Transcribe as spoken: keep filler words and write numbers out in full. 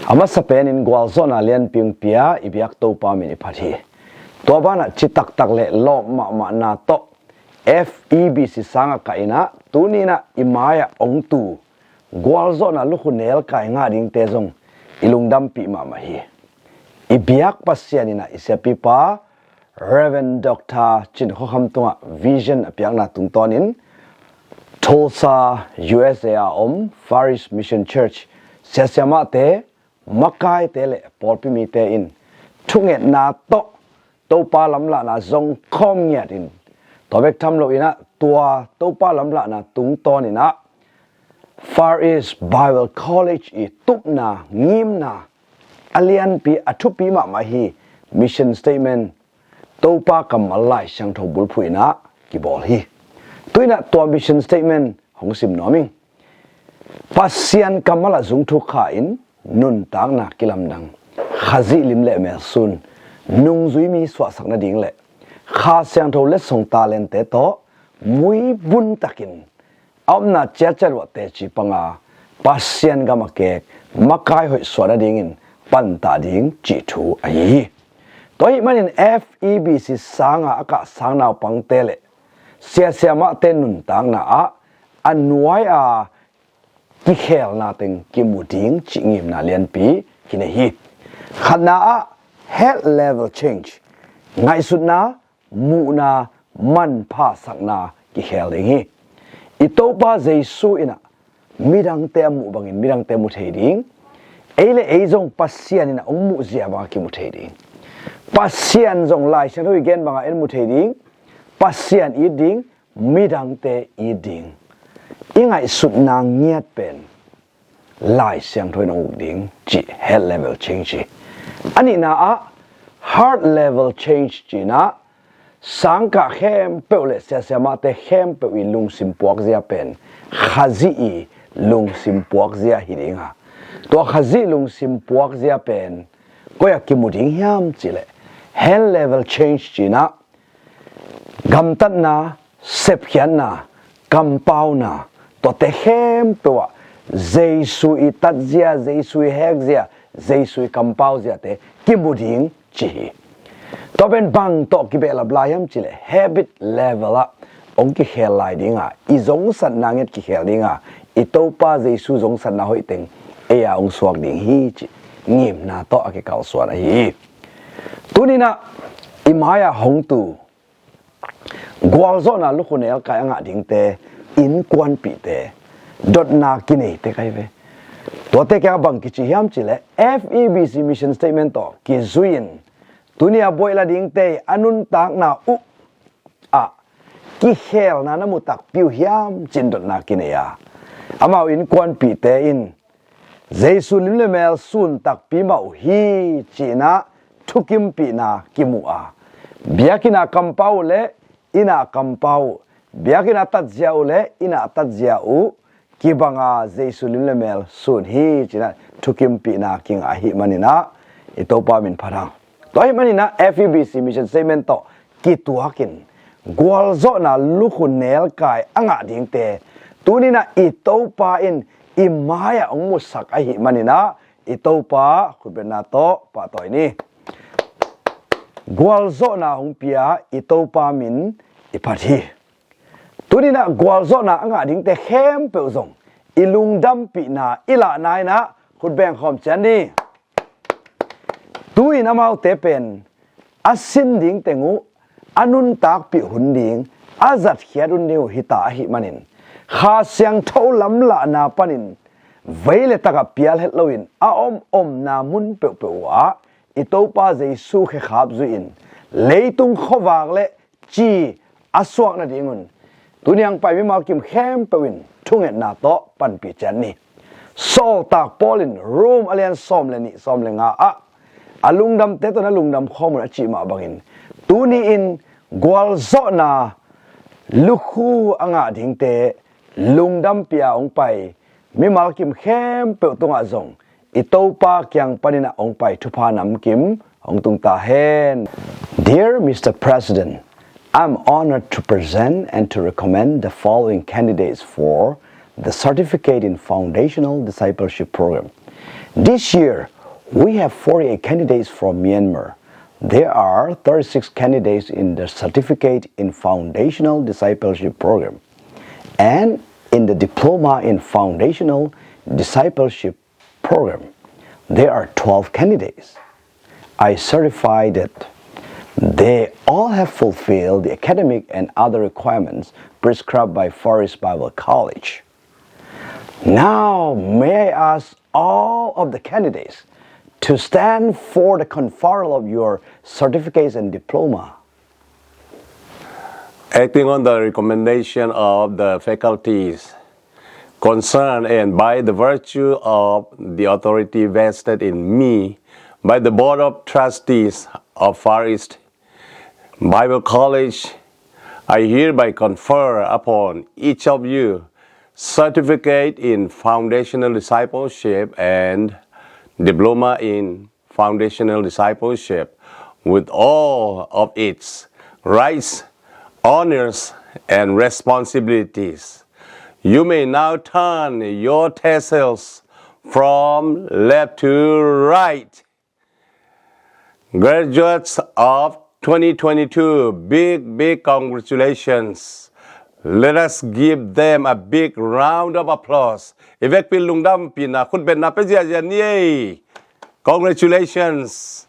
A masa penin gualzawhna lianpi hong pia i biak Topa min i phat hi. Tua banah citaktak le lawp mahmahna tawh F E B C sangah ka inah tuninah i mai-ah ong tu gualzawhna lukhu nelkai ngah dingte zong i lungdampih mahmah hi. I biak Pasian inah i siapipa Rev. Dr. Cin Khua Kham tungah vision a piakna tungtawnin Tulsa, U S A a om Far East Mission Church siasiamahte, makaite le pawlpi mite in thungetna tawh Topa lamlahna zong khawm ngiatin, tua bek tham loinah tua Topa lamlahna tungtawninah Far East Bible College i tupna, ngimna a lianpi, a thupi mahmah hi. Mission statement, Topa kammal Lai Siangtho bulphuh inah kibawl hi. Tuinah tua mission statement hong sim nuam ing. Pasian kammal ah zungthuk kha in nuntakna kilamdang, Khazih lim le melsun, nungzui mi suahsak nading le Kha Siangtho letsong talente tawh muibun takin a omna ciatciat uah teci panga Pasian gam a kek makai hoih suah nadingin pantah ding cih thu ahi hi. Tua ahih manin F E B C sanga a kahsang naupangte le siasiamahte nuntakna ah a nuai a kikhelna teng kimu ding cih ngimna lianpi kinei hi. Khatna ah head level change, ngaihsutna, muhna, manpha sakna kikhel ding hi. I Topa Jesu inah midangte a muh bangin midangte mu thei ding, ei le ei zong Pasian inah hong muhzia bangah kimu thei ding. Pasian zong Lai Siangtho i gen bangah en mu thei ding, Pasian it ding, midangte it ding. I ngaihsutna ngiat pen Lai Siangtho in hong uk ding cih head level change hi. A nihna ah heart level change cinah sangkah khempeuh le siasiamahte khempeuh i lungsim puakzia pen Khazih i lungsim puakzia hi dinga, tua Khazih lungsim puakzia pen koi ah kimu ding hiam cihleh head level change cinah gamtatna, sepkhiatna, kampauna, tuate khempeuh ah Jesu i tatzia, Jesu i hekzia, Jesu i kampauziate kimu ding ci hi. Tua pen bang tawh kibehlap lai hiam cihleh habit level ah hong kikhel lai dinga, i zongsatna nget kikhel dinga, i Topa Jesu zongsatna hoihteng ei a hong suak ding hi cih ngimna tawh a kikalsuan ahi hi. Tuninah i mai-ah hong tu gualzawhna lukhu nelkai a ngah dingte, innkuanpihte, dotna kineite kai ve. Tuate kiangah bang kici hiam cihleh F E B C mission statement tawh kizui-in tuni a buaih la dingte a nuntakna uh ah kikhelna na mu takpi uh hiam cin dotna kinei a, amau innkuanpihte in Jesu lim le mel sun takpi mah uh hi cinah thukimpihna kimu a, biakinn a kampau uh le inn a kampau uh, biakinn a tatzia uh le inn a tatzia uh kibanga Jesu lim le mel sun hi cinah thukimpihna kingah ahih maninah i Topa min phat hang. Tua ahih maninah F E B C mission statement tawh kituakin gualzawhna lukhu nelkai a ngah dingte tuninah i Topa in i mai-ah hong musak ahih maninah i Topa khutbetna tawh pahtawi ni. Gualzawhna hong pia i Topa min i phat hi. Tuninah gualzawhna a ngah dingte khempeuh zong i lungdampihna i lahna inah khutbeng khawm cian ni. Tu-in amaute pen a sin ding teng uh a nuntakpih hun ding, a zatkhiat hun ding uh hita ahih manin Kha Siangtho lamlahna panin vei le takah pial het loin a om omna mun peuhpeuh uh ah i Topa Jesu khekhap zuihin leitung khuavak le ci a suak nadingun tuni hong pai mimal kim khempeuh in thungetna tawh panpih ciat ni. Sawltak Paul in Rom a lian sawm le nih, sawm le nga ah a lungdamte tawh na lungdam khawm un a cih mah bangin tuni-in gualzawhna lukhu a ngah dingte lungdampih a hong pai mimal kim khempeuh tungah zong i Topa kiang panin a hong pai thupha namkim hong tung ta hen. Dear Mister President, I'm honored to present and to recommend the following candidates for the Certificate in Foundational Discipleship Program. This year, We have forty-eight candidates from Myanmar. There are thirty-six candidates in the Certificate in Foundational Discipleship Program. And in the Diploma in Foundational Discipleship Program, there are twelve candidates. I certify that they all have fulfilled the academic and other requirements prescribed by Far East Bible College. Now, may I ask all of the candidates to stand for the conferral of your certificates and diploma? Acting on the recommendation of the faculties concerned and by the virtue of the authority vested in me by the Board of Trustees of Far East Bible College, I hereby confer upon each of you certificate in foundational discipleship and diploma in foundational discipleship with all of its rights, honors, and responsibilities. You may now turn your tassels from left to right. Graduates of twenty twenty-two, big, big congratulations. Let us give them a big round of applause. I vekpi lungdampihna, khutbetna pia ziahziah ni ei. Congratulations.